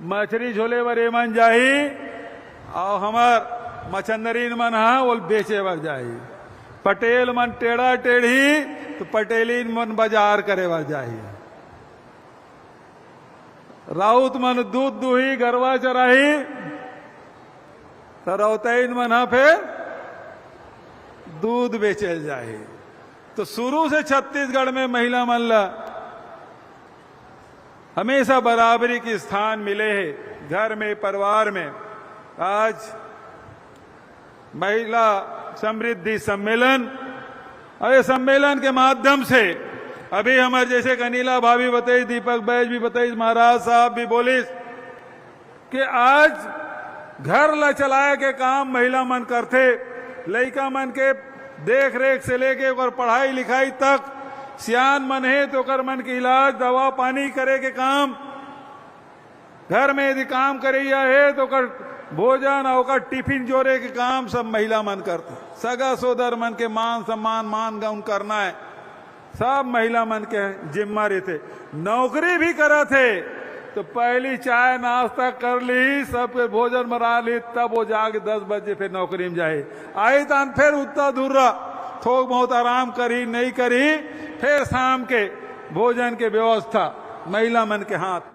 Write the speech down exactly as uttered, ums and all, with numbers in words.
मछरी झोले बर एमन जाही, अउ हमर मछंदरीन मन ह ओल बेचे बर जाही। पटेल मन टेढ़ा टेढ़ी, तो पटेलीन मन बाजार करे बर जाही। राउत मन दूध दूही, गरवा चराही, तो रौतैन मन ह फेर दूध बेचल जाही। तो शुरू से छत्तीसगढ़ में महिला मन ला हमेशा बराबरी के स्थान मिले हे, घर में, परिवार में। आज महिला समृद्धि सम्मेलन, अउ ये सम्मेलन के माध्यम से अभी हमर जैसे कनीला भाभी बताइस, दीपक बैज भी बताइस, महाराज साहब भी बोलिस कि आज घर ला चलाए के काम महिला मन करथे, लइका मन के देख रेख से लेके ओकर पढ़ाई लिखाई तक, सियान मन हे तो ओकर मन के इलाज दवा पानी करे के काम, घर में यदि काम करइया हे तो ओकर भोजन अउ ओकर टिफिन जोरे के काम सब महिला मन करथे। सगा सोदर मन के मान सम्मान, मान गौन करना हे, सब महिला मन के जिम्मा रहिथे। नौकरी भी करत हे तो पहली चाय नाश्ता कर ली, सबके भोजन बना ली, तब वो जाके दस बजे फिर नौकरी में जाही। आई तहान फिर उत्ता धुर्रा थोक बहुत आराम करही, नहीं करही, फिर शाम के भोजन के व्यवस्था महिला मन के हाथ।